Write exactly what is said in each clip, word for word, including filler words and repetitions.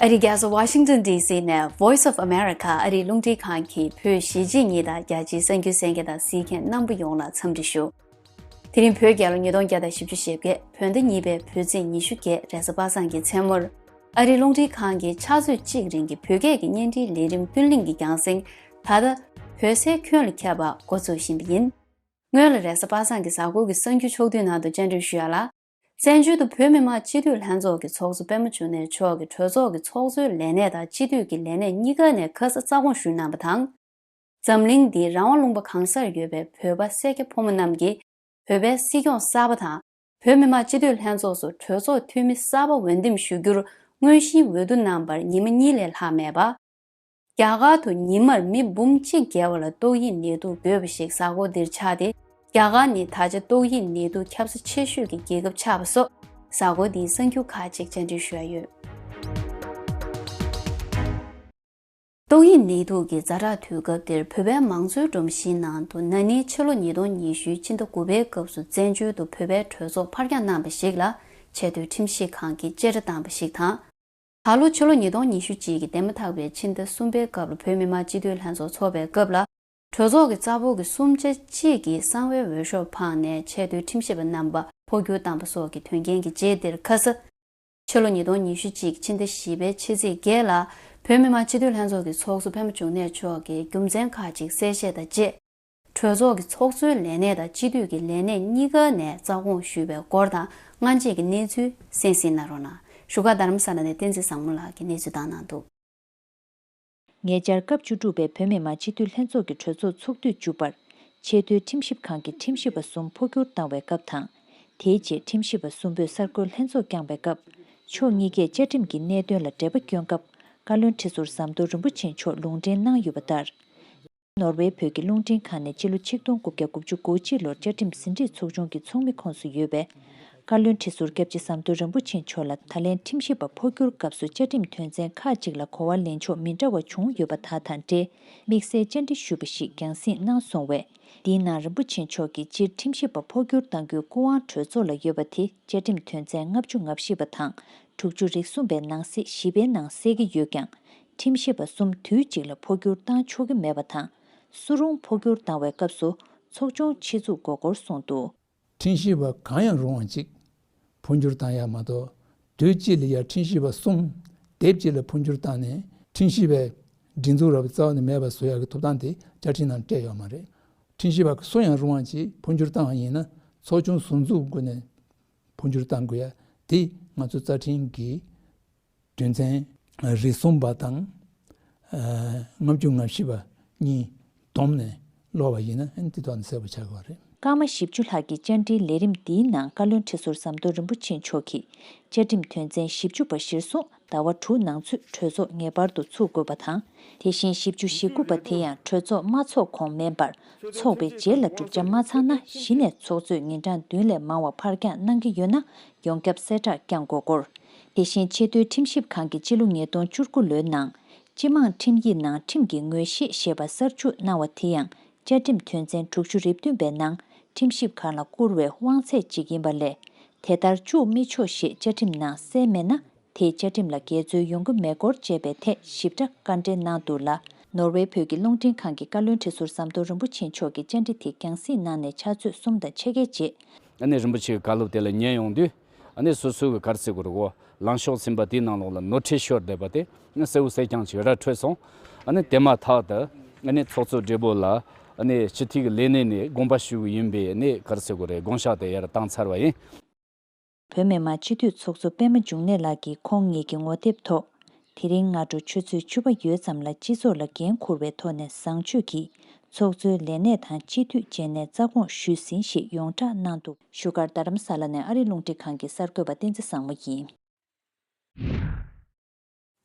ཨ་རིའི་རྒྱལ་ས་Washington D C ནས་Voice of America ཨ་རིའི་རླུང་འཕྲིན་ཁང་གི་བོད་གཞིས་བྱེས་གཉིས་དང་རྒྱ་ཆེའི་གསར་འགྱུར་གསན་མཁན་དང་གཟིགས་མཁན་རྣམ་པ་ཡོངས་ལ་འཚམས་འདྲི་ཞུ། དེ་རིང་བོད་རྒྱལ་ལོ་ཉིས་སྟོང་བརྒྱ་དང་བཞི་བཅུ་ཞེ་བརྒྱད་བོད་ཟླ་གཉིས་པའི་བོད་ཚེས་ཉི་ཤུ་བརྒྱད་རེས་གཟའ་པ་སངས་ཀྱི་མཚན་མོར། ཨ་རིའི་རླུང་འཕྲིན་ཁང་གིས་ཕྱག་ཚོད་གཅིག་རིང་གི་བོད་སྐད་ཀྱི་བརྙན་འཕྲིན་ལས་རིམ་ཀུན་གླེང་གི་རྒྱང་སྲིང་ད་ལྟ་བོད་སའི་ཁྱོན་ལ་ཁྱབ་པ་འགོ་འཛུགས་བཞིན་པ་ཡིན། སྔོན་ལ་རེས་གཟའ་པ་སངས་ཀྱི་གཟའ་འཁོར་གྱི་གསར་འགྱུར་ཕྱོགས་བསྡུས་ནང་དུ་བཅར་འདྲི་ཞུ་ཡ་ལ། བཙན་བྱོལ་དུ་བོད་མི་མང་སྤྱི་འཐུས་ལྷན་ཚོགས་ཀྱི་ཚོགས་གཙོ་པད་མ་འབྱུང་གནས་མཆོག་གིས་གྲོས་ཚོགས་ཀྱི་ཚོགས་གཙོའི་ལས་གནས་དང་སྤྱི་འཐུས་ཀྱི་ལས་གནས་གཉིས་ཀ་ནས་ཁ་ས་རྩ་དགོངས་ཞུས་གནང་བ་དང་། འཛམ་གླིང་འདིའི་རང་དབང་ལུང་པ་གང་སར་ཡོད་པའི་བོད་པ་སེར་སྐྱ་ཕོ་མོ་རྣམས་ཀྱིས་བོད་པའི་སྲིད་སྐྱོང་གསར་པ་དང་བོད་མི་མང་སྤྱི་འཐུས་ལྷན་ཚོགས་སུ་གྲོས་ཚོགས་འཐུས་མི་གསར་པ་འོས་འདེམས་ཞུ་རྒྱུར་དངོས་གཞིའི་འོས་བསྡུ་གནང་བར་ཉི་མ་གཉིས་ལས་ལྷག་མེད་པ། རྒྱ་གར་དུ་ཉིན་མར་མི་འབུམ་གཅིག་བརྒལ་བ་ལ་ཏོག་དབྱིབས་ནད་དུག་འགོས་པ་ཞིག་གཟའ་འཁོར་འདིར་ཆགས་ཏེ། རྒྱ་གར་ནི་ད་ཆ་ཏོག་དབྱིབས་ནད་དུག་ཁྱབ་ས་ཆེ་ཤོས་ཀྱི་རྒྱལ་ཁབ་ཆགས་པ་སོགས་གཟའ་འཁོར་འདིའི་གསར་འགྱུར་ཁག་ཅིག་བཅར་འདྲི་ཞུ་ཡ་ཡོད། ཏོག་དབྱིབས་ནད་དུག་གི་ཛ་དྲག་དུས་སྐབས་འདིར་བོད་པའི་མང་གཙོའི་སྒྲོམ་གཞིའི་ནང་དུ་ན་ནིང་ཕྱི་ལོ་ཉིས་སྟོང་ཉི་ཤུའི་ཕྱི་ཟླ་དགུ་པའི་སྐབས་སུ་བཙན་བྱོལ་དུ་བོད་པའི་གྲོས་ཚོགས་ཕར་འགྱངས་གནང་བ་ཞིག་ལ་ཆེས་མཐོའི་ཁྲིམས་ཞིབ་ཁང་གིས་བཅད་ཁྲ་བཏང་བ་ཞིག་དང་། ད་ལོ་ཕྱི་ལོ་ཉིས་སྟོང་ཉི་ཤུ་གཅིག་གི་འདས་མ་ཐག་པའི་ཕྱི་ཟླ་གསུམ་པའི་སྐབས་ལ་བོད་མི་མང་སྤྱི་འཐུས་ལྷན་ཚོགས་འཚོགས་པའི་སྐབས་ལ། གྲོས་ཚོགས་ཀྱི་རྩ་འབོར་གྱི་གསུམ་ཆ་གཅིག་གིས་གསང་བའི་འོས་ཤོག་འཕངས་ནས་ཆེས་མཐོའི་ཁྲིམས་ཞིབ་པ་རྣམ་པ་འཕོ་འགྱུར་བཏང་པ་སོགས་ཀྱི་དོན་རྐྱེན་གྱི་རྗེས་འདིར་ཁ་ས། ཕྱི་ལོ་ཉིས་སྟོང་ཉི་ཤུ་གཅིག་ཕྱི་ཟླ་བཞི་པའི་ཕྱི་ཚེས་བརྒྱད་ལ་བོད་མི་མང་སྤྱི་འཐུས་ལྷན་ཚོགས་ཀྱི་ཚོགས་གཙོ་པད་མ་འབྱུང་གནས་མཆོག་གིས་རྒྱུ་མཚན་ཁག་ཅིག་གསལ་བཤད་དང་བཅས། གྲོས་ཚོགས་ཀྱི་ཚོགས་གཙོའི་ལས་གནས་དང་སྤྱི་འཐུས་ཀྱི་ལས་གནས་གཉིས་ཀ་ནས་རྩ་དགོངས་ཞུས་པའི་སྐོར་དང་སྔ་རྗེས་ཀྱི་གནས་ཚུལ་གསན་གཟིགས་གནང་རོགས་གནང་། བཞུགས་སྒར་རྡ་རམ་ས་ལ་ནས་བསྟན་འཛིན་བཟང་མོ་ལགས་ཀྱིས་གནས་ཚུལ་བཏང་གནང་འདུག་ཉེ་ཆར་སྐབས་བཅུ་དྲུག་པའི་བོད་མི་མང་སྤྱི་འཐུས་ལྷན་ཚོགས་ཀྱི་གྲོས་ཚོགས་ཚོགས་དུས་བཅུ་པར་ཆེས་མཐོའི་ཁྲིམས་ཞིབ་ཁང་གི་ཁྲིམས་ཞིབ་པ་གསུམ་འཕོ་འགྱུར་བཏང་བའི་སྐབས་དང་། དེའི་རྗེས་ཁྲིམས་ཞིབ་པ་གསུམ་པོས་གསར་འགོད་ལྷན་ཚོགས་བསྐྱངས་པའི་སྐབས། ཕྱོགས་གཉིས་ཀས་བཅའ་ཁྲིམས་ཀྱི་གནད་དོན་ལ་འབྲེལ་བ་བསྐྱོན་སྐབས། བཀའ་བློན་ཁྲི་ཟུར་ཟམ་གདོང་རིན་པོ་ཆེ་མཆོག་ལུང་འདྲེན་གནང་ཡོད་པ་ལྟར། ནོར་ཝེ་བོད་ཀྱི་རླུང་འཕྲིན་ཁང་ནས་སྤྱི་ལོ་ཆིག་སྟོང་དགུ་བརྒྱ་དགུ་བཅུ་གོ་གཅིག་ལོར་བཅའ་ཁྲིམས་ཟིན་བྲིས་ཚོགས་ཆུང་གི་ཚོགས་མི་ཁོངས་སུ་ཡོད་པའི་བཀའ་བློན་ཁྲི་ཟུར་སྐྱབས་རྗེ་ཟམ་གདོང་རིན་པོ་ཆེ་མཆོག་ལ་ད་ལན་ཁྲིམས་ཞིབ་པ་འཕོ་འགྱུར་སྐབས་སུ་བཅའ་ཁྲིམས་དོན་ཚན་ཁག་ཅིག་ལ་གོ་བ་ལེན་ཕྱོགས་མི་འདྲ་བ་བྱུང་ཡོད་པ་དག་དང་འབྲེལ་དམིགས་བསལ་བཅར་འདྲི་ཞུས་པ་ཞིག་རྒྱང་སྲིང་གནང་སོང་བས། འདིའི་ནང་རིན་པོ་ཆེ་མཆོག་གིས་སྤྱིར་ཁྲིམས་ཞིབ་པ་འཕོ་འགྱུར་གཏང་རྒྱུའི་སྐུ་དབང་གྲོས་ཚོགས་ལ་ཡོད་པ་དེ་བཅའ་ཁྲིམས་དོན་ཚན་ལྔ་བཅུ་ང་བཞི་པ་དང་དྲུག་ཅུ་རེ་གསུམ་པའི་ནང་གསེས་བཞི་པའི་ནང་གསལ་གྱི་ཡོད་ཀྱང་། ཁྲིམས་ཞིབ་པ་གསུམ་དུས་གཅིག་ལ་འཕོ་འགྱུར་བཏང་ཆོག་གི་མེད་པ་དང་། སུ་རུང་འཕོ་འགྱུར་བཏང་བའི་སྐབས་སུ་ཚོགས་ཆུང་ཆེད་འཛུགས་དགོས་སྐོར་གསུངས་འདུག་ཁྲིམས་ཞིབ་པ་གང་ཡང་རུང་བ་ཅིག་འཕོ་འགྱུར་བཏང་ཡག་མ་གཏོགས། དུས་གཅིག་ལ་ཡ་ཁྲིམས་ཞིབ་པ་གསུམ་སྡེབ་གཅིག་ལ་འཕོ་འགྱུར་བཏང་ནས་ཁྲིམས་ཞིབ་པའི་སྒྲིག་འཛུགས་ར་བ་རྩ་བ་ནས་མེད་པ་བཟོ་ཡག་གི་ཐོབ་ཐང་དེ་བཅའ་ཁྲིམས་ནང་སྤྲད་ཡོད་མ་རེད། ཁྲིམས་ཞིབ་པ་སུ་ཡང་རུང་བ་ཅིག་འཕོ་འགྱུར་བཏང་བ་ཡིན་ན་ཚོགས་ཆུང་ཟུར་འཛུགས་སྒོ་ནས་འཕོ་འགྱུར་བཏང་དགོས་ཡ་དེ་ང་ཚོ་རྩ་ཁྲིམས་ཀྱི་དོན་ཚན་རེ་གསུམ་པ་དང་། ལྔ་བཅུ་ང་བཞི་པ་གཉིས་བསྡོམས་ནས་ཀློག་པ་ཡིན་ན་ཨ་ནི་དེ་ཐོག་ནས་གསལ་པོ་ཆགས་ཀྱི་ཡོད་རེད། སྐར་མ་བཞི་བཅུ་ལྷག་གི་བཅར་འདྲིའི་ལས་རིམ་འདིའི་ནང་བཀའ་བློན་ཁྲི་ཟུར་ཟམ་གདོང་རིན་པོ་ཆེ་མཆོག་གིས་བཅའ་ཁྲིམས་དོན་ཚན་བཞི་བཅུ་པ་གཞིར་བཟུང་ཟླ་བ་དྲུག་ནང་ཚུད་གྲོས་ཚོགས་ངེས་པར་དུ་ཚུགས་དགོས་པ་དང་། དེ་བཞིན་བཞི་བཅུ་ཞེ་དགུ་པ་དེ་ཡང་གྲོས་ཚོགས་མ་ཚོགས་གོང་མིན་པར་ཚོགས་པའི་རྗེས་ལ་གྲུབ་ཆ་མ་ཚང་ན་གཞི་ནས་ཚོགས་གཙོས་ཉིན་གྲངས་བདུན་ལས་མང་བ་ཕར་འགྱངས་གནང་གི་ཡོད་ན་ཡོངས་ཁྱབ་གསལ་བསྒྲགས་བསྐྱང་དགོས་སྐོར། དེ་བཞིན་ཆེས་མཐོའི་ཁྲིམས་ཞིབ་ཁང་གིས་སྤྱི་ལོ་ཉིས་སྟོང་བཅུ་དགུ་ལོའི་ནང་སྤྱི་དམངས་ཁྲིམས་ཡིག་ནང་ཁྲིམས་ཀྱི་ངོས་བཞེས་ཞེས་པ་གསར་འཇུག་གནང་བ་དེ་ཡང་བཅའ་ཁྲིམས་དོན་ཚན་དྲུག་ཅུ་རེ་བདུན་པའི་ནང་ཁྲིམས་ཞིབ་ཁང་ལ་བསྐུར་བའི་དབང་ཚད་ཅིག་ཡིན་པ་ལས། དེ་ལྟར་བཅུག་མི་ཆོག་ཞེས་བཅའ་ཁྲིམས་ནང་གསལ་མེད་ན། དེས་བཅའ་ཁྲིམས་ལ་འགལ་འཛོལ་ཡོང་གི་མེད་སྐོར་བཅས་པའི་ཐད་ཞིབ་ཕྲ་བཀའ་འདྲི་གནང་འདུག་ལ། ནོར་ཝེ་བོད་ཀྱི་རླུང་འཕྲིན་ཁང་གི་བཀའ་བློན་ཁྲི་ཟུར་ཟམ་གདོང་རིན་པོ་ཆེ་མཆོག་གིས་བཅར་འདྲི་དེ་རྒྱང་སྲིང་གནང་ནས་ཕྱག་ཚོད་གསུམ་དང་ཕྱེད་ཀའི་རྗེས། ཨ་ནེ་རིན་པོ་ཆེའི་བཀའ་སློབ་དེ་ལ་ཉན་ཡོང་དུས། ཨ་ནེ་སོ་སོའི་ག་རེ་ཟེར་དགོས་རེད་གོ། ལངས་ཕྱོགས་ཟིན་པ་དེའི་ནང་ལོགས་ལ་ནོར་འཁྲུལ་ཤོར་བསྡད་པ་དེ་ཨ་ནེ་གསལ་བོ་གསལ་རྐྱང་ཅིག་ར་འཕྲོད་སོང་། ཨ་ནེ་དེ་མ་ཐག་ཏུ་ཨ་ནེ་ཚོགས་གཙོ་སྦྲེལ་པོ་ལ་ཨ་ནེ་སྤྱི་འཐུས་ཀྱི་ལས་གནས་ནས་དགོངས་པ་ཞུ་གི་ཡིན་པའི་ཨ་ནེ་ག་རེ་ཟེར་དགོས་རེད་དགོངས་ཞག་དེ་ཡར་བཏང་ཚར་བ་ཡིན། བོད་མི་མང་སྤྱི་འཐུས་ཚོགས་གཙོ་པད་མ་འབྱུང་གནས་ལགས་ཀྱིས་ཁོང་ཉིད་ཀྱི་ངོ་དེབ་ཐོག་དེ་རིང་སྔ་དྲོ་ཆུ་ཚོད་བཅུ་པ་ཡོལ་ཙམ་ལ་སྤྱི་ཚོགས་ལ་འགན་འཁུར་བའི་ཐོག་ནས་བཟང་སྤྱོད་ཀྱིས་ཚོགས་གཙོའི་ལས་གནས་དང་སྤྱི་འཐུས་བཅས་ནས་རྩ་དགོངས་ཞུས་ཟིན་ཞེས་ཡོངས་བསྒྲགས་གནང་འདུག་བཞུགས་སྒར་རྡ་རམ་ས་ལ་ནས་ཨ་རི་རླུང་འཕྲིན་ཁང་གི་གསར་འགོད་པ་བསྟན་འཛིན་བཟང་མོ་ཡིན།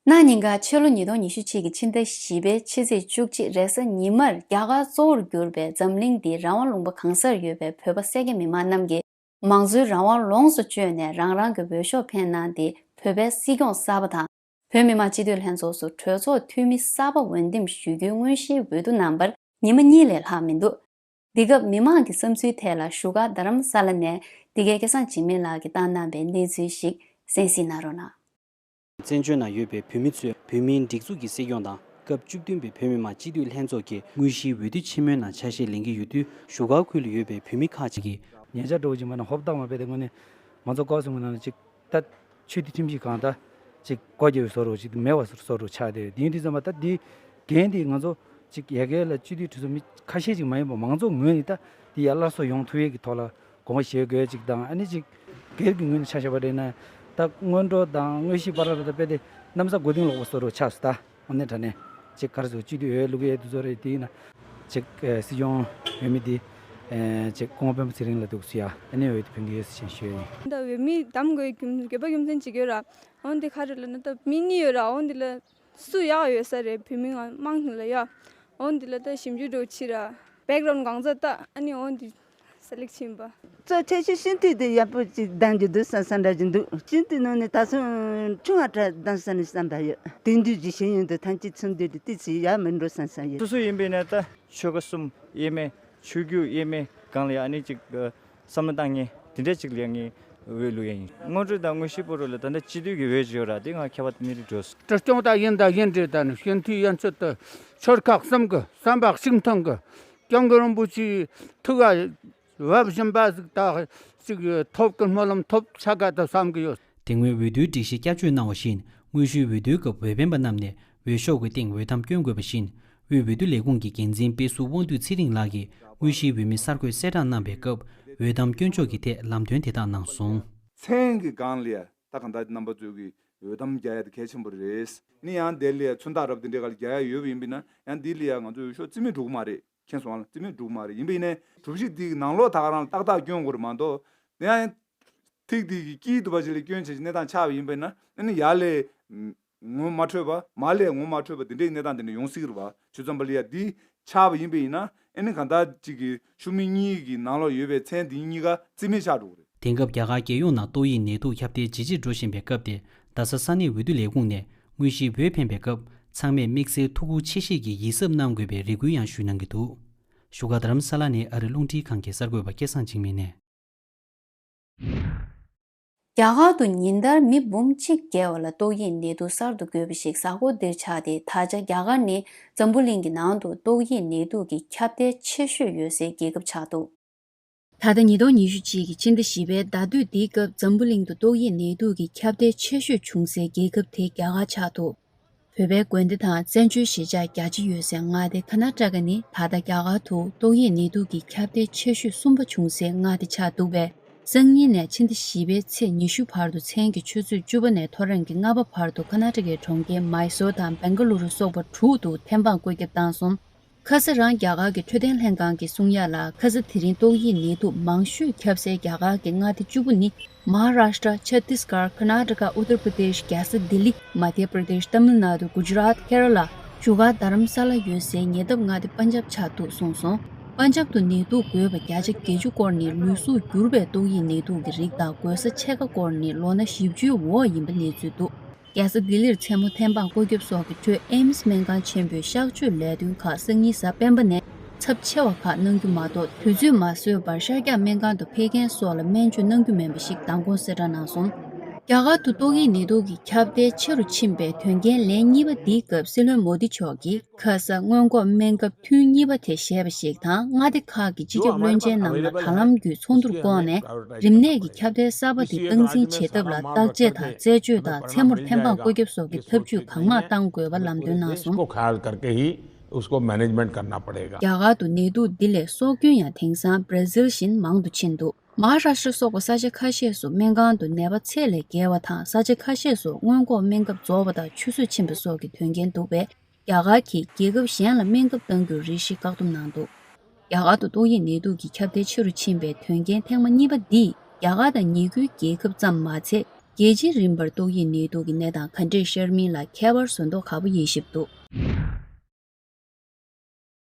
གནངས་ཉིན་ག་ཕྱི་ལོ་ཉིས་སྟོང་ཉི་ཤུ་གཅིག་གི་ཕྱི་ཟླ་བཞི་པའི་ཕྱི་ཚེས་བཅུ་གཅིག་རེས་གཟའ་ཉི་མར་རྒྱ་གར་གཙོ་བོར་གྱུར་པའི་འཛམ་གླིང་འདིའི་རང་དབང་ལུང་པ་གང་སར་ཡོད་པའི་བོད་པ་སེར་སྐྱ་མི་མང་རྣམས་ཀྱིས་མང་གཙོའི་རང་དབང་ལོངས་སུ་སྤྱོད་ནས་རང་རང་གི་འོས་ཤོག་འཕེན་གནང་སྟེ་བོད་པའི་སྲིད་སྐྱོང་གསར་པ་དང་། བོད་མི་མང་སྤྱི་འཐུས་ལྷན་ཚོགས་སུ་གྲོས་ཚོགས་འཐུས་མི་གསར་པ་འོས་འདེམས་ཞུ་རྒྱུའི་དངོས་གཞིའི་འོས་བསྡུ་གནང་བར་ཉི་མ་གཉིས་ལས་ལྷག་མི་འདུག་འདི་སྐབས་མི་མང་གི་བསམ་ཚུལ་ཐད་ལ་བཞུགས་སྒར་རྡ་རམ་ས་ལ་ནས་འདི་གའི་སྐལ་བཟང་འཇིགས་མེད་ལགས་ཀྱིས་བཏང་གནང་པའི་གནས་ཚུལ་ཞིག་གསན་གཟིགས་གནང་རོགས་གནང་། བཙན་བྱོལ་ནང་ཡོད་པའི་བོད་མི་ཚོས་བོད་མིའི་སྒྲིག་འཛུགས་ཀྱི་སྲིད་སྐྱོང་དང་སྐབས་བཅུ་བདུན་པའི་བོད་མི་མང་སྤྱི་འཐུས་ལྷན་ཚོགས་ཀྱི་དངོས་གཞིའི་འོས་བསྡུ་ཆེན་མོའི་ནང་ཆ་ཤས་ལེན་གྱི་ཡོད་དུས། བཞུགས་སྒར་ཁུལ་ལ་ཡོད་པའི་བོད་མི་ཁག་ཅིག་གིས། ཉེ་ཆར་འགྲོ་བཞིན་པ་ན་ཧོབ་ཏག་མ་དཔེ་དེ་དངོས་གནས་ང་ཚོ་ལྐོག་ཟིན་པ་ན་ཅིག་ད་ཆོས་དད་ཁྲིམས་ཞིག་གང་ད་ཅིག་སྒོ་རྒྱབ་པའི་བཟོ་འདྲ་ཅིག་མེད་པ་བཟོ་འདྲ་ཆགས་བསྡད་ཡོད། དེ་ཡིན་དུས་ཙམ་པ་ད་འདི་འགན་འདི་ང་ཚོ་ཅིག་ཡ་གི་ལ་སྤྱི་འཐུས་གྲོས་ཚོགས་མི་ཁ་ཤས་ཅིག་མ་ཡིན་པ་མང་ཚོགས་ངོས་ནས་ད་འདི་ཡ་སླར་གསོ་ཡོང་ཐུབ་ཡས་ཀྱི་ཐོག་ལ་དགོངས་པ་བཞེས་དགོས་ཅིག་དང་། ཨ་ནི་ཅིག་སྒེར་གྱི་ངོས་ནས་ཆ་བཞག་པ་རེད་ན་ད་སྔོན་འགྲོ་དང་དངོས་གཞི་བར་ལ་ད་དཔེ་དེ་གནམ་ས་མགོ་རྟིང་སློག་པ་བཟོ་འདྲ་ཆགས་སོང་ད། དངོས་གནས་དྲང་གནས་ཅིག་ག་རེ་ཟེར་སྤྱི་འཐུས་འོས་བླུག་ཡས་དེ་ཚོ་རེད། དེ་ཡིན་ན་ཅིག་ཨེ་སྲིད་སྐྱོང་འོས་མི་འདི་ཨེ་ཅིག་སྐུ་ངོ་སྤེན་པ་ཚེ་རིང་ལ་འདུག་ཟེར་ཡ། ཨ་ནི་འོས་དེ་ཕུལ་གྱི་ཡོད་ཟེར་བྱས་ཞུ་ཡ་ཡིན། ད་འོས་མི་གདམ་དགོས་རྒྱུ་དགོས་པ་རྒྱུ་མཚན་ཅིག་ཡོད་ར། འོ་འདི་ག་རེ་ལབ་ན་ད་མི་གཉིས་ཡོད་ར། འོ་འདི་ལ་སུ་ཡག་ཡོད་ས་རེད། བོད་མི་ང་དམངས་ལ་ཡ། འོ་འདི་ལ་ད་ཞིབ་འཇུག་འགྲོ་ཕྱིར་ར། བེག་རོན་གང་ཚ་ད་ཨ་ནི་འོ་འདི་སེ་ལེག་བྱིན་པ། གཙོ་ཆེ་ཤོས་སྤྱི་འཐུས་དེ་ཡག་པོ་ཅིག་གདམ་རྒྱུ་འདུག་བསམ་བསམ་འདྲ་ཅིག་འདུག་སྤྱི་འཐུས་ནང་ནས་ད་སོང་ཆུང་བ་འདྲ་གདམ་ས་ནས་བསམ་པ་ཡོད། དེང་དུས་ཀྱི་ཤེས་ཡོན་དུ་ཐམས་ཅད་ཚུར་འདུས་ཏེ་ཏི་ཚི་ཡག་མི་འགྲོ་བསམ་བསམ་ཡོད། སོ་སོ་ཡིན་པས་ན་ད་ཆོལ་ཁ་གསུམ་དབྱེ་མེད། ཆོས་བརྒྱུད་དབྱེ་མེད་སྒང་ལ་ཡང་ཨ་ནི་ཅིག་བསམ་བློ་བཏང་མཁན་དེ་འདྲ་ཅིག་ལ་ཡང་ངས་འོས་བླུག་ཡ་ཡིན། སྔོན་འགྲོ་དང་དངོས་གཞིའི་བར་ལ་ད་ལྟ་སྤྱི་འཐུས་ཀྱི་འོས་ཅིག་ཡོད་ར། དེ་ང་ཁྱད་པར་དེ་མི་རིགས་འགྲོ། སྲིད་སྐྱོང་དང་ཡིན་དང་ཡིན་འདྲ་དང་ནི་སྤྱི་འཐུས་ཡན་ཆོད་དུ་ཆོལ་ཁ་གསུམ་གྱི་བསམ་པ་གཅིག་མཐུན་གྱི་སྐྱབས་མགོན་རིན་པོ་ཆེའི་ཐུགས་ཀ་འོས་བཞིན་པ་ཟིག་དག་ཅིག་ཐོབ་ཀྱི་སྨོན་ལམ་ཐོབ་ཆགས་ཀ་དུ་བསམ་གྱི་ཡོད། དེ་སྔོན་འོས་བསྡུའི་སྒྲིག་གཞི་བསྐྱར་བཅོས་གནང་བ་བཞིན། དངོས་གཞིའི་འོས་བསྡུའི་སྐབས་འོས་འཕེན་པ་རྣམས་ནས་འོས་ཤོག་གི་སྟེང་འོས་ཐམ་བསྐྱོན་དགོས་པ་བཞིན། དབུས་འོས་བསྡུ་ལས་ཁུངས་ཀྱི་འགན་འཛིན་དཔེ་ཟུར་དབང་འདུས་ཚེ་རིང་ལགས་ཀྱིས་དངོས་གཞིའི་འོས་མི་གསར་འགོད་གསལ་བསྒྲགས་གནང་བའི་སྐབས། འོས་ཐམ་བསྐྱོན་ཕྱོགས་ཀྱི་ཐད་ལམ་སྟོན་དེ་དག་གནང་སོང་། མཚན་གྱི་སྒང་ལ་ཡ་ད་གང་ལྟར་རྣམ་པ་ཚོས་ཀྱི་འོས་ཐམ་རྒྱག་ཡ་དེ་གལ་ཆེན་པོ་རེད། ནི་ཡང་དེ་ལ་ཡ་མཚོན་རྟགས་རབ་དེ་འདྲའི་སྒང་ལ་རྒྱག་ཡ་ཡོད་པ་ཡིན་པས་ན་ཡང་འདི་ལ་ཡ་ང་ཚོ་འོས་ཤོག་རྩིས་མེད་འགྲོ་གི་མ་རེད། མཁྱེན་སོང་ང་། རྩིས་མེད་འགྲོ་གི་མ་རེད། ཡིན་པས་ནས་གྲུ་བཞི་འདིའི་ནང་ལོགས་ད་ག་རང་ཏག་ཏག་སྐྱོན་དགོས་རེད་མ་གཏོགས། དེ་ཡང་ཐིག་འདི་གི་དཀྱིལ་དུ་བ་ཞིག་ལ་སྐྱོན་བྱས་ཀྱི་གནས་སྟངས་ཆགས་པ་ཡིན་པས་ན་ཨ་ནི་ཡར་ལས་ངོ་མ་འཕྲོད་པ། མར་ལས་ངོ་མ་འཕྲོད་པ་དེ་འདྲའི་གནས་སྟངས་དེ་འདྲ་ཡོང་སྲིད་ཀྱི་རེད་བ། ཆུ་ཚང་པ་ལ་ཡ་འདི་ཆགས་པ་ཡིན་པས་ཡིན་ན་ཨ་ནི་གང་ལྟར་ཅིག་གི་ཤུགས་མི་གཉིས་ཀྱི་ནང་ལོགས་ཡོད་པའི་མཚན་འདི་གཉིས་ཀ་རྩིས་མེད་ཆགས་འགྲོ་གི་རེད། དེང་སྐབས་རྒྱ་གར་རྒྱལ་ཡོངས་ནང་ཏོག་དབྱིབས་ནད་དུག་ཁྱབ་གདལ་ཇེ་ཆེར་འགྲོ་བཞིན་པའི་སྐབས་དེར། རྡ་ས་ས་གནས་འོས་བསྡུ་ལས་ཁུངས་ནས་དངོས་གཞིའི་འོས་འཕེན་པའི་སྐབས་ཚང་མས་དམིགས་བསལ་ཐུགས་ཁུར་ཆེ་བཞེས་ཀྱིས་ཡིད་གཟབ་གནང་དགོས་པའི་རེ་སྐུལ་ཡང་ཞུ་གནང་གི་འདུག་བཞུགས་སྒར་རྡ་རམ་ས་ལ་ནས་ཨ་རི་རླུང་འཕྲིན་ཁང་གི་གསར་འགོད་པ་སྐལ་བཟང་འཇིགས་མེད་ནས། རྒྱ་གར་དུ་ཉིན་ལྟར་མི་འབུམ་གཅིག་བརྒལ་བ་ལ་ཏོག་དབྱིབས་ནད་དུག་གསར་དུ་འགོས་པ་ཞིག་གཟའ་འཁོར་འདིར་ཆགས་ཏེ། ད་ཆ་རྒྱ་གར་ནི་འཛམ་བུ་གླིང་གི་ནང་དུ་ཏོག་དབྱིབས་ནད་དུག་གི་ཁྱབ་གདལ་ཆེ་ཤོས་ཡོད་སའི་རྒྱལ་ཁབ་ཆགས་འདུག་ད་ལྟ་ཉིས་སྟོང་ཉི་ཤུ་གཅིག་གི་ཕྱི་ཟླ་བཞི་པའི་ཟླ་སྡོད་འདིའི་སྐབས་འཛམ་བུ་གླིང་དུ་ཏོག་དབྱིབས་ནད་དུག་གི་ཁྱབ་གདལ་ཆེ་ཤོས་བྱུང་སའི་རྒྱལ་ཁབ་དེ་རྒྱ་གར་ཆགས་འདུག་བོད་པའི་དགོན་སྡེ་དང་བཙན་བྱོལ་གཞིས་ཆགས་རྒྱ་ཆེ་ཡོད་སའི་མངའ་སྡེ་ཀར་ནཱ་ཊ་ཀ་ནི་ད་ལྟ་རྒྱ་གར་དུ་ཏོག་དབྱིབས་ནད་དུག་གི་ཁྱབ་གདལ་ཆེ་ཤོས་གསུམ་པ་བྱུང་སའི་མངའ་སྡེ་ཆགས་འདུག་པས། སང་ཉིན་ནས་ཕྱི་ཟླ་བཞི་པའི་ཚེས་ཉི་ཤུ་བར་དུ་མཚན་གྱི་ཆུ་ཚོད་བཅུ་པ་ནས་ཐོ་རངས་ཀྱི་ལྔ་པ་བར་དུ་ཀར་ནཱ་ཊ་ཀའི་གྲོང་ཁྱེར་མཱི་སོར་དང་བེང་ག་ལུ་རུ་སོགས་པ་དྲུག་ཏུ་ཐེམ་སྤང་བཀོད་ཁྱབ་བཏང་སོང་། ཁ་ས་རང་རྒྱ་གར་གྱི་འཕྲོད་བསྟེན་ལྷན་ཁང་གིས་གསུང་ཡ་ལ། ཁ་ས་དེ་རིང་ཏོག་དབྱིབས་ནད་དུག་མང་ཤོས་ཁྱབ་སའི་རྒྱ་གར་གྱི་མངའ་སྡེ་བཅུ་པོ་ནི། མ་ཧཱ་རཱཤ་ཊ། ཆ་ཏིས་གར། ཀར་ནཱ་ཊ་ཀ། ཨུ་ཏར་པྲ་དེཤ། རྒྱལ་ས་ལྡི་ལི། མ་དྷྱ་པྲ་དེཤ། ཏ་མིལ་ནཱ་ཌུ། གུ་ཇ་རཱཏ། ཀེ་ར་ལ། བཞུགས་སྒར་རྡ་རམ་ས་ལ་ཡོད་སའི་ཉེ་འདབས་མངའ་སྡེ་པན་ཇབ་ཆགས་འདུག་གསུངས་སོང་། པན་ཇབ་ཏུ་ནད་དུག་འགོས་པ་བརྒྱ་ཆ་བརྒྱད་ཅུ་སྐོར་ནི་ལུས་གཟུགས་འགྱུར་བའི་ཏོག་དབྱིབས་ནད་དུག་གི་རིགས་དང་། འགོས་ས་ཕྱེད་ཀ་སྐོར་ནི་ལོ་ན་བཞི་བཅུའི་འོག་ཡིན་པ་གནས་ཚུལ་འདུག་རྒྱལ་ས་ལྡི་ལིར་མཚན་མོ་ཐེམ་སྤང་བཀོད་ཁྱབ་སོགས་ཀྱི་ཁྲོད། ཨེམ་སི་སྨན་ཁང་ཆེན་པོའི་གཤགས་བཅོས་ལས་དོན་ཁག་སང་ཉིན་གཟའ་སྤེན་པ་ནས་ཚབས་ཆེ་བ་ཁག་གནང་རྒྱུ་མ་གཏོགས། དུས་ཚོད་མ་བཟོས་པར་ཤར་རྒྱག་སྨན་ཁང་དུ་ཕེབས་མཁན་སོགས་ལ་སྨན་བཅོས་གནང་རྒྱུ་མིན་པ་ཞིག་མདང་དགོང་གསལ་བསྒྲགས་གནང་སོང་། རྒྱ་གར་དུ་ཏོག་དབྱིབས་ནད་དུག་གི་ཁྱབ་གདལ་ཆེ་རུ་ཕྱིན་པའི་དོན་རྐྱེན་ལན་གཉིས་པ་འདིའི་སྐབས། སྲིད་བློན་མོ་དི་མཆོག་གིས། ཁ་ས་སྔོན་འགོག་སྨན་ཁབ་ཐུན་གཉིས་པ་དེ་བཞེས་པ་ཞིག་དང་། མངའ་སྡེ་ཁག་གི་སྤྱི་ཁྱབ་བློན་ཆེན་རྣམས་ལ་དྲ་ལམ་བརྒྱུད་ཚོགས་འདུར་བསྐོངས་ནས། རིམས་ནད་ཀྱི་ཁྱབ་གདལ་གསར་པ་དེ་སྟངས་འཛིན་བྱེད་ཐབས་ལ་བརྟག་དཔྱད་དང་རྩད་གཅོད་དང་། མཚན་མོར་ཐེམ་སྤང་བཀོད་ཁྱབ་སོགས་ཀྱི་ཐབས་ཇུས་གང་མང་གཏང་དགོས་པ་ལམ་སྟོན་གནང་སོང་། इसको ख्याल करके ही उसको मैनेजमेंट करना पड़ेगा। རྒྱ་གར་དུ་ནད་དུག་འདི་ལས་སྲོག་སྐྱོན་ཡང་དེང་སང་བྷ་ར་ཟིལ་བཞིན་མང་དུ་ཕྱིན་འདུག་མ་ཧཱ་རཱཤ་ཊ་སོགས་པ་ས་ཆ་ཁ་ཤས་སུ་སྨན་ཁང་དུ་ནད་པ་ཚད་ལས་བརྒལ་བ་དང་། ས་ཆ་ཁ་ཤས་སུ་སྔོན་འགོག་སྨན་ཁབ་རྫོགས་པ་དང་ཆུད་ཟོས་ཕྱིན་པ་སོགས་ཀྱི་དོན་རྐྱེན་འདུག་པས། རྒྱ་གར་གྱིས་རྒྱལ་ཁབ་གཞན་ལ་སྨན་ཁབ་གཏང་རྒྱུར་རེ་ཞིག་བཀག་སྡོམ་གནང་འདུག་རྒྱ་གར་དུ་ཏོག་དབྱིབས་ནད་དུག་གི་ཁྱབ་གདལ་ཆེ་རུ་ཕྱིན་པའི་དོན་རྐྱེན་ཐེངས་མ་གཉིས་པ་འདིས། རྒྱ་གར་དང་ཉེ་ཁུལ་རྒྱལ་ཁབ་ཙམ་མ་ཚད། རྒྱལ་སྤྱིའི་རིམ་པར་ཏོག་དབྱིབས་ནད་དུག་གི་གནས་སྟངས་ག་འདྲས་ཤར་མིན་ལ་ཁྱད་པར་བཟོ་མདོག་ཁ་པོ་ཡིན་བཞིན་འདུག་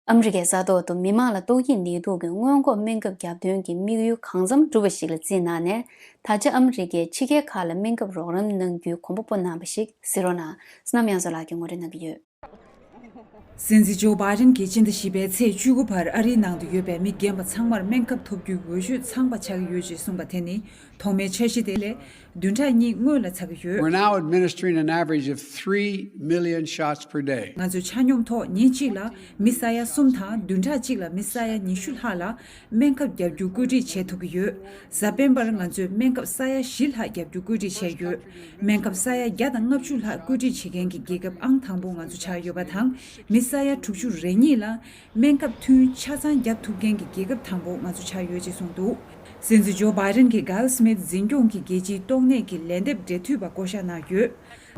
ཨ་མི་རི་ཀའི་ས་ཐོག་ཏུ་མི་མང་ལ་ཏོག་དབྱིབས་ནད་དུག་གི་སྔོན་འགོག་སྨན་ཁབ་བརྒྱབ་སྟོན་གྱི་དམིགས་ཡུལ་གང་འཚམ་གྲུབ་པ་ཞིག་ལ་བརྩིས་གནང་ནས། ད་ཆ་ཨ་མི་རི་ཀས་ཕྱི་རྒྱལ་ཁག་ལ་སྨན་ཁབ་རོགས་རམ་གནང་རྒྱུའི་གོམ་པ་སྤོ་གནང་བ་ཞིག་གཟིགས་རོགས་གནང་། བསོད་ནམས་དབྱངས་མཚོ་ལགས་ཀྱིས་ངོ་སྤྲོད་གནང་གི་ཡོད། སྲིད་འཛིན་ཇོ་བྷའི་ཌེན་གྱིས་སྤྱི་ཟླ་བཞི་པའི་ཚེས་བཅུ་དགུ་བར་ཨ་རིའི་ནང་དུ་ཡོད་པའི་མི་རྒན་པ་ཚང་མར་སྨན་ཁབ་ཐོབ་རྒྱུའི་འོས་ཤོག་ཚང་པ་ཆགས་ཀྱི་ཡོད་ཅེས་གསུངས་པ་དེ་ནི་ཐོག་མའི་འཆར་གཞི་དེ་ལས་བདུན་ཕྲག་གཉིས་སྔོན་ལ་ཆགས་ཀྱི་ཡོད། We're now administering an average of three million shots per day. ང་ཚོས་ཆ་སྙོམས་ཐོག་ཉིན་གཅིག་ལ་མི་ས་ཡ་གསུམ་དང་བདུན་ཕྲག་གཅིག་ལ་མི་ས་ཡ་ཉི་ཤུ་ལྷག་ལ་སྨན་ཁབ་བརྒྱབ་རྒྱུ་བཀོད་སྒྲིག་བྱེད་ཐུབ་ཀྱི་ཡོད། གཟའ་སྤེན་པར་ང་ཚོས་སྨན་ཁབ་ས་ཡ་བཞི་ལྷག་བརྒྱབ་རྒྱུ་བཀོད་སྒྲིག་བྱས་ཡོད། སྨན་ཁབ་ས་ཡ་བརྒྱ་དང་ལྔ་བཅུ་ལྷག་བཀོད་སྒྲིག་བྱེད་མཁན་གྱི་རྒྱལ་ཁབ་ཨང་དང་པོ་ང་ཚོ་ཆགས་ཡོད་པ་དང་། མི་ས་ཡ་དྲུག་ཅུ་རེ་གཉིས་ལ་སྨན་ཁབ་ཐུན་ཆ་ཚང་བརྒྱབ་ཐུབ་མཁན་གྱི་རྒྱལ་ཁབ་དང་པོ་ང་ཚོ་ཆགས་ཡོད་ཅེས་གསུངས་འདུག། སྲིད་འཛིན་ཇོ་བྷའི་ཌེན་གྱིས་གྷལ་སི་མིད་འཛིན་སྐྱོང་གི་རྒྱལ་སྤྱིའི་ཏོག་ནད་ཀྱི་ལན་འདེབས་འབྲེལ་མཐུད་པ་བསྐོ་བཞག་གནང་ཡོད།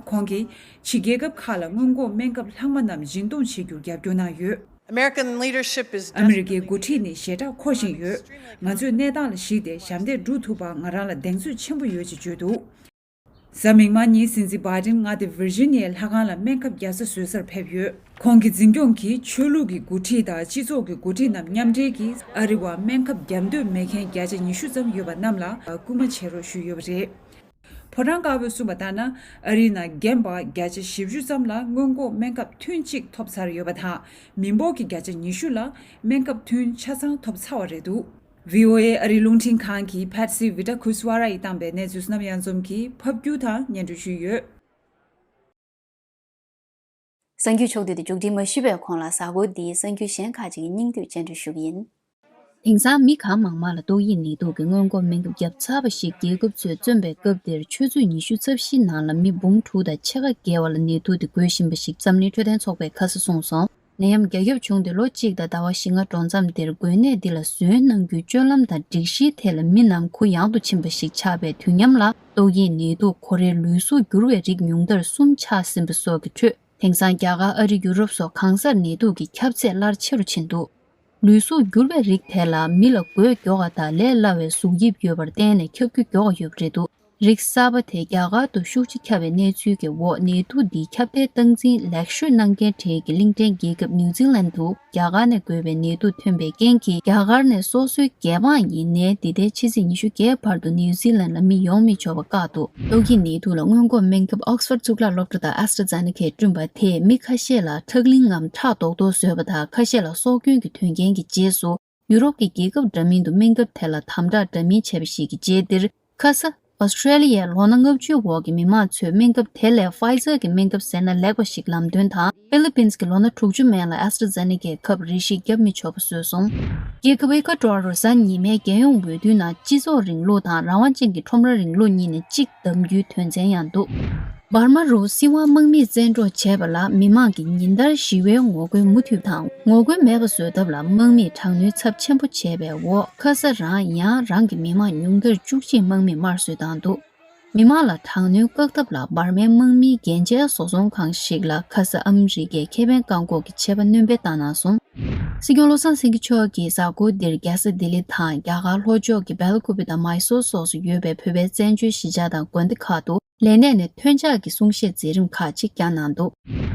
ཁོང་གིས་ཕྱི་རྒྱལ་ཁབ་ཁག་ལ་སྔོན་འགོག་སྨན་ཁབ་ལྷག་མ་རྣམས་སྦྱིན་གཏོང་བྱེད་རྒྱུར་རྒྱབ་སྐྱོར་གནང་ཡོད། American leadership is ཨ་མི་རི་ཀའི་འགོ་ཁྲིད་ནི་ཞེ་དྲག་མཁོ་བཞིན་ཡོད། ང་ཚོས་གནས་སྟངས་ལ་གཞིགས་ཏེ་ཞབས་འདེགས་སྒྲུབ་ཐུབ་པར་ང་རང་ལ་གདེང་ཚོད་ཆེན་པོ་ཡོད་ཅེས་བརྗོད་འདུག། གཟའ་མིག་དམར་ཉིན་སྲིད་འཛིན་བྷའི་ཌེན་མངའ་སྡེ་ཝིར་ཇི་ནི་ཡའི་ལྷ་ཁང་ལ་སྨན་ཁབ་རྒྱག་ས་བཟོ་སར་ཕེབས་ཡོད། ཁོང་གི་འཛིན་སྐྱོང་གིས་ཆོས་ལུགས་ཀྱི་འགོ་ཁྲིད་དང་སྤྱི་ཚོགས་ཀྱི་འགོ་ཁྲིད་རྣམས་མཉམ་འབྲེལ་གྱིས་ཨ་རི་བར་སྨན་ཁབ་བརྒྱབ་འདོད་མེད་མཁན་བརྒྱ་ཆ་ཉི་ཤུ་ཙམ་ཡོད་པ་རྣམས་ལ་སྐུལ་མ་བྱེད་རོགས་ཞུས་ཡོད་པ་རེད། ཕོ་བྲང་དཀར་པོས་གསུངས་པ་ལྟར་ན། ཨ་རིའི་ནང་རྒན་པ་བརྒྱ་ཆ་བཞི་བཅུ་ཙམ་ལ་སྔོན་འགོག་སྨན་ཁབ་ཐུན་གཅིག་ཐོབ་ཚར་ཡོད་པ་དང་། མི་འབོར་གྱི་བརྒྱ་ཆ་ཉི་ཤུ་ལ་སྨན་ཁབ་ཐུན་ཆ་ཚང་ཐོབ་ཚར་བ་རེད་འདུག། ཝི་ཨོ་ཨེ་ཨ་རིའི་རླུང་འཕྲིན་ཁང་གི་ཕད་སི་ཝི་ཏྲ་ཁུ་སི་ཝ་ར་ཡིས་བཏང་པའི་གནས་ཚུལ་བསོད་ནམས་གཡང་འཛོམས་ཀྱིས་ཕབ་སྒྱུར་དང་སྙན་སྒྲོན་ཞུས་ཡོད། གསར་འགྱུར་ཕྱོགས་བསྡུས་དེ་མཇུག་སྒྲིལ་མ་ཞུས་པའི་གོང་ལ་གཟའ་འཁོར་འདིའི་གསར་འགྱུར་གཞན་ཁག་ཅིག་གི་སྙིང་བསྡུས་སྙན་སྒྲོན་ཞུ་གི་ཡིན། དེང་སང་མི་གང་མང་མང་ལ་ཏོག་དབྱིབས་ནད་དུག་གི་སྔོན་འགོག་སྨན་ཁབ་བརྒྱབ་ཚར་བ་ཞིག་རྒྱལ་ཁབ་ཚོས་བརྩོན་པའི་སྐབས་འདིར་ཆུ་ཚོད་ཉི་ཤུ་རྩ་བཞི་ནང་ལ་མི་འབུམ་དྲུག་དང་ཕྱེད་ཀ་བརྒལ་བ་ལ་ནད་དུག་དེ་འགོས་བཞིན་པ་ཞིག་འཛམ་གླིང་འཕྲོད་བསྟེན་ཚོགས་པས་ཁ་གསལ་གསུངས་སོང་། ནད་ཡམས་རྒྱ་ཁྱབ་བྱུང་སྟེ་ལོ་གཅིག་དང་ཟླ་བ་བཞི་ལྔ་འགྲོ་མཚམས་འདིར་འགོས་ནད་འདི་ལ་ཟོན་གནང་རྒྱུའི་སྤྱོད་ལམ་དང་སྒྲིག་གཞིའི་ཐད་ལ་མི་རྣམས་གུ་ཡངས་དུ་ཕྱིན་པ་ཞིག་ཆགས་པའི་དུས་མཉམ་ལ། ཏོག་དབྱིབས་ནད་དུག་ཁོ་རའི་ལུས་གཟུགས་འགྱུར་བའི་རིགས་ཉུང་མཐར་གསུམ་ཆགས་ཟིན་པ་སོགས་ཀྱི་ཁྲོད། དེང་སང་རྒྱ་གར། ཨ་རི། ཡུ་རོབ་སོགས་གང་སར་ནད་དུག་གི་ཁྱབ་ཚད་སླར་ཆེ་རུ་ཕྱིན་འདུག། ལུས་གཟུགས་འགྱུར་བའི་རིགས་དེ་ལ་མི་ལ་འགོས་མགྱོགས་པ་དང་ལས་སླ་བའི་གཟུགས་དབྱིབས་ཡོད་པར་བརྟེན་ནས་ཁྱབ་རྒྱུ་མགྱོགས་པ་ཡོད་པ་རེད་འདུག། རིགས་གསར་པ་དེ་རྒྱ་གར་དུ་ཤུགས་ཆེ་ཁྱབ་པའི་གནས་ཚུལ་གྱི་འོག། ནད་དུག་འདིའི་ཁྱབ་གདལ་སྟངས་འཛིན་ལེགས་ཤོས་གནང་མཁན་གྲས་ཀྱི་གླིང་ཕྲན་རྒྱལ་ཁབ་ནིའུ་ཛི་ལན་དུ་རྒྱ་གར་ནས་འགོས་པའི་ནད་དུག་ཐོན་པའི་རྐྱེན་གྱིས། རྒྱ་གར་ནས་སོ་སོའི་རྒྱལ་འབངས་ཡིན་ནའི་འདི་ཟླའི་ཕྱི་ཚེས་ཉི་ཤུ་བརྒྱད་བར་དུ་ནིའུ་ཛི་ལན་ལ་མི་ཡོང་མི་ཆོག་པ་བཀག་འདུག། ཏོག་དབྱིབས་ནད་དུག་ལ་སྔོན་འགོག་སྨན་ཁབ་ཨོག་སི་ཕོར་གཙུག་ལག་སློབ་གྲྭ་དང་ཨེ་སི་ཊྲ་ཛེ་ནེ་ཀའི་བསྐྲུན་པ་དེས་མི་ཁ་ཤས་ལ་ཁྲག་ལིང་ངམ་ཁྲག་རྡོག་རྡོག་བཟོས་པ་དང་། ཁ་ཤས་ལ་སྲོག་སྐྱོན་གྱི་དོན་རྐྱེན་གྱི་རྗེས་སུ། ཡུ་རོབ་ཀྱི་རྒྱལ་ཁབ་འདྲ་མིན་དུ་སྨན་ཁབ་དེ་ལ་དམ་དྲག་འདྲ་མིན་བྱས་པ་ཞིག་གི་རྗེས་འདིར། ཁ་ས། ཨོ་སི་ཀྲེ་ལི་ཡའི་ལོ་ན་ལྔ་བཅུའི་འོག་གི་མི་མང་ཚོས་སྨན་ཁབ་དེ་ལས་ཕའི་ཛར་གྱི་སྨན་ཁབ་ཟས་ན་ལེགས་པ་ཞིག་ལམ་སྟོན་དང་། ཧྥི་ལི་པིན་གྱི་ལོ་ན་དྲུག་ཅུ་མན་ལ་ཨེ་སི་ཊྲ་ཛེ་ནེ་ཀའི་ཁབ་རེ་ཞིག་བརྒྱབ་མི་ཆོག་པ་བཟོས་སོང་། རྒྱལ་ཁབ་ཨི་ཀ་ཏོར་རུ་གཟའ་ཉི་མའི་རྒྱལ་ཡོངས་འོས་བསྡུའི་ནང་སྤྱི་ཚོགས་རིང་ལུགས་དང་རང་དབང་ཅན་གྱི་ཁྲོམ་ར་རིང་ལུགས་གཉིས་ནས་གཅིག་བདམས་རྒྱུའི་དོན་ཚན་ཡང་འདུག། འབར་མ་རུ་སྲིད་དབང་དམག་མིས་བཙན་འཕྲོག་བྱས་པ་ལ་མི་མང་གིས་ཉིན་ལྟར་ཞི་བའི་ངོ་རྒོལ་མུ་མཐུད་དང་། ངོ་རྒོལ་མེད་པ་བཟོ་ཐབས་ལ་དམག་མིས་དྲག་གནོན་ཚབས་ཆེན་པོ་བྱས་པའི་འོག། ཁ་ས་རང་ཡང་རང་གི་མི་མང་ཉུང་མཐར་བཅུ་གཅིག་དམག་མིས་དམར་གསོད་བཏང་འདུག། མི་མང་ལ་དྲག་གནོན་བཀག་ཐབས་ལ་འབར་མའི་དམག་མིའི་རྒྱན་ཆའི་བཟོ་ཚོང་ཁང་ཞིག་ལ་ཁ་ས་ཨ་མི་རི་ཀའི་ཁེ་ཕན་བཀག་འགོག་གི་ཆད་པ་སྣོན་སྤེལ་བཏང་གནང་སོང་། སྲིད་སྐྱོང་བློ་བཟང་སེང་གེ་མཆོག་གིས་གཟའ་འཁོར་འདིར་རྒྱལ་ས་ལྡི་ལི་དང་རྒྱ་གར་ལྷོ་ཕྱོགས་ཀྱི་སྦེལ་ཀུ་པེ་དང་མཱི་སོར་སོགས་སུ་ཡོད་པའི་བོད་པའི་བཙན་བྱོལ་གཞིས་ཆགས་དང་དགོན་སྡེ་ཁག་ཏུ། ལས་གནས་ནས་ཐོན་འཆར་གྱི་གསུང་བཤད་མཛད་རིམ་ཁག་ཅིག་བསྐྱངས་གནང་འདུག།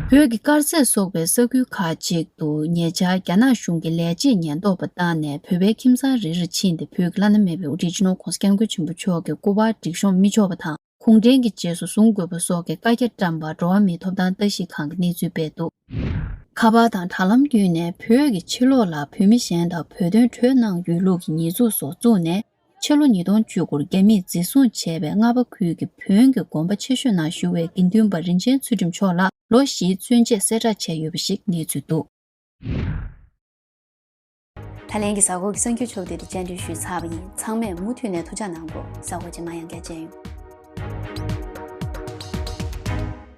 བོད་ཀྱི་དཀར་མཛེས་སོགས་པའི་ས་ཁུལ་ཁག་ཅིག་ཏུ་ཉེ་ཆར་རྒྱ་ནག་གཞུང་གིས་ལས་བྱེད་ཉེན་རྟོག་པ་བཏང་ནས་བོད་པའི་ཁྱིམ་ཚང་རེ་རེར་ཕྱིན་ཏེ། བོད་ཀྱི་བླ་ན་མེད་པའི་དབུ་ཁྲིད་སྤྱི་ནོར་༧གོང་ས་༧སྐྱབས་མགོན་ཆེན་པོ་མཆོག་གི་སྐུ་པར་སྒྲིག་གཤོམ་མི་ཆོག་པ་དང་། གུང་ཁྲན་གྱི་རྗེས་སུ་བཟུང་དགོས་པ་སོགས་ཀྱི་བཀའ་རྒྱ་བཀྲམ་པར་འགྲོ་བ་མིའི་ཐོབ་ཐང་ལྟ་ཞིབ་ཁང་གིས་གནས་ཚུལ་སྤེལ་འདུག། ཁ་པར་དང་དྲ་ལམ་བརྒྱུད་ནས་བོད་ཀྱི་ཕྱི་ལོགས་ལ་བོད་མི་གཞན་དང་བོད་དོན་བྲོས་གནང་ཡོད་ལུགས་ཀྱི་ཉེས་འཛུགས་སོགས་བཙུགས་ནས། ཕྱི་ལོ་ཉིས་སྟོང་བཅུ་དགུར་རྒྱ་མིས་འཛིན་བཟུང་བྱས་པའི་རྔ་པ་ཁུལ་གྱི་བོན་གྱི་དགོན་པ་ཆེ་ཤོས་ནང་བཞུགས་པའི་དགེ་འདུན་པ་རིན་ཆེན་ཚུལ་ཁྲིམས་མཆོག་ལ་ལོ་བཞིའི་བཙོན་འཇལ་གསལ་བསྒྲགས་བྱས་ཡོད་པ་ཞིག་གནས་ཚུལ་འདུག། ད་ལན་གྱི་གཟའ་འཁོར་གྱི་གསར་འགྱུར་ཕྱོགས་བསྡུས་དེ་སྙན་སྒྲོན་ཞུས་ཚར་བ་ཡིན། ཚང་མས་མུ་མཐུད་ནས་ཐུགས་ཅག་གནང་དགོས། གཟའ་འཁོར་རྗེས་མ་ཡང་བསྐྱར་མཇལ་ཡོང་།